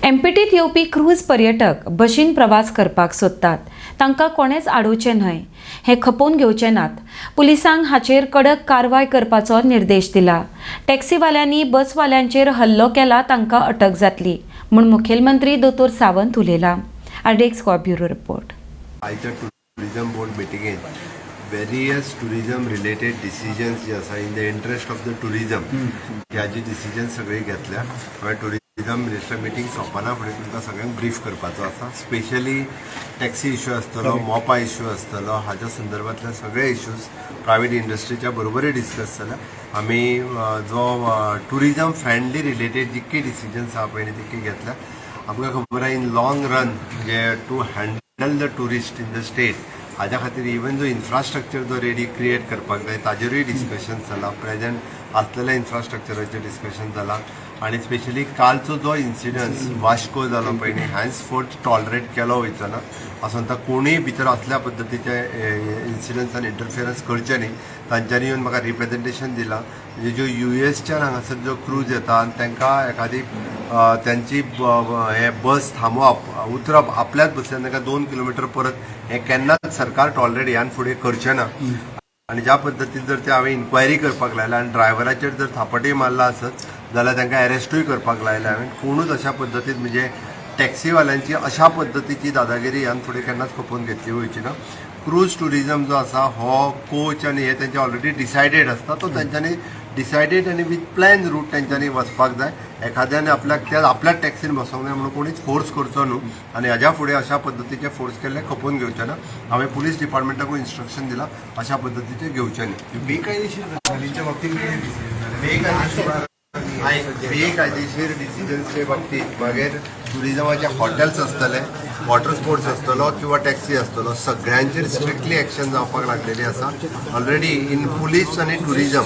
एमपीटीत येवपी क्रूज पर्यटक बशीन प्रवास करपाक सोदतात, तांकां कोणेच आडोवचें न्हय. हें खपोवन घेवचे नात. पुलिसांक हाचेर कडक कारवाय करपाचो निर्देश दिला. टॅक्सीवाल्यांनी बसवाल्यांचेर हल्लो केला, तांकां अटक जातली म्हूण मुखेलमंत्री दोतोर सावंत उलयला. RDX Goa bureau report. आयच्या टुरिझम बोर्ड मिटिंगेन वेरियस टुरिझम रिलेटेड डिसिजन्स जे आसा, in the interest of the tourism, ह्याची डिसिजन सगळी घेतल्या. हांवें टुरिझम मिनिस्टर मिटींग सोंपना फुडें तुमकां सगळ्यांक ब्रीफ करपाचो आसा. स्पेशली टॅक्सी इश्यू आसतलो, मोपा इश्यू आसतलो, हाच्या संदर्भातले सगळे इश्यूज प्रायवेट इंडस्ट्रीच्या बरोबरूय डिस्कस जाल्या. आमी जो टुरिझम फ्रेंडली रिलेटेड जितकी डिसिजन्स आहा पळय तितकी घेतल्या. आमकां खबर आहा, इन लॉंग रन म्हणजे to handle the tourist in the state, हाज्या खातीर इवन जो इन्फ्रास्ट्रक्चर जो रेडी क्रिएट करपाक जाय, ताजेरूय डिस्कशन जाला. प्रेझेंट आसलेल्या इन्फ्रास्ट्रक्चराचेर डिस्कशन जाला आनी स्पेशली कालचो जो इन्सिडन्स वास्को जालो पळय न्ही, हॅन्स फोर्थ टॉलरेट केलो वयचो ना. असो आतां कोणूय भितर असल्या पद्दतीचे इन्सिडन्सान इंटरफियरन्स करचें न्ही. तांच्यांनी येवन म्हाका रिप्रेझेंटेशन दिलां, म्हणजे ज्यो युएसच्यान हांगासर ज्यो क्रूज येता आनी तांकां एखादी त्यांची हे बस थांबोवप, उतरप, आपल्याच बसीन तांकां 2 किलोमिटर परत, हें केन्नाच सरकार टॉलरेट ह्यान फुडें करचें ना. आनी ज्या पद्दतीन जर ते हांवें इन्क्वायरी करपाक लायला आनी ड्रायव्हराचेर जर थापटय मारला आसत जाल्यार तांकां अरेस्टूय करपाक लायला हांवें. कोणूच अशा पद्दतीन, म्हणजे टॅक्सीवाल्यांची अशा पद्दतीची दादागिरी ह्यान फुडें केन्नाच खपोवन घेतली वयची ना. क्रूज टुरिझम जो आसा, हो कोच आनी हे तेंचे ऑलरेडी डिसायडेड आसता. तो तेंच्यांनी डिसायडेड आनी विथ प्लॅन रूट तेंच्यांनी वचपाक जाय. एखाद्याने आपल्याक त्या आपल्याच टॅक्सीन बसोंक जाय म्हणून कोणीच फोर्स करचो न्हू आनी हाज्या फुडें अशा पद्दतीचे फोर्स केल्ले खपोवन घेवचे ना. हांवें पुलीस डिपार्टमेंटाकूय इन्स्ट्रक्शन दिलां, अशा पद्दतीचे घेवचे न्ही. बेकायदेशीर गजालींच्या बाबतीत कितें डिसिजन जालें? बेकायदेशीर डिसिजन्सचे बाबतीत मागीर टुरिझमाचे हॉटेल्स आसतले, वॉटर स्पोर्ट्स आसतलो किंवा टॅक्सी आसतलो, सगळ्यांचेर स्ट्रिक्टली एक्शन जावपाक लागलेली आसा. ऑलरेडी इन पुलीस आनी टुरिझम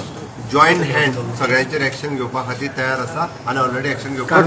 जॉयंट हँड सगळ्यांचेर एक्शन घेवपा खातीर तयार आसा आनी ऑलरेडी एक्शन घेवपाक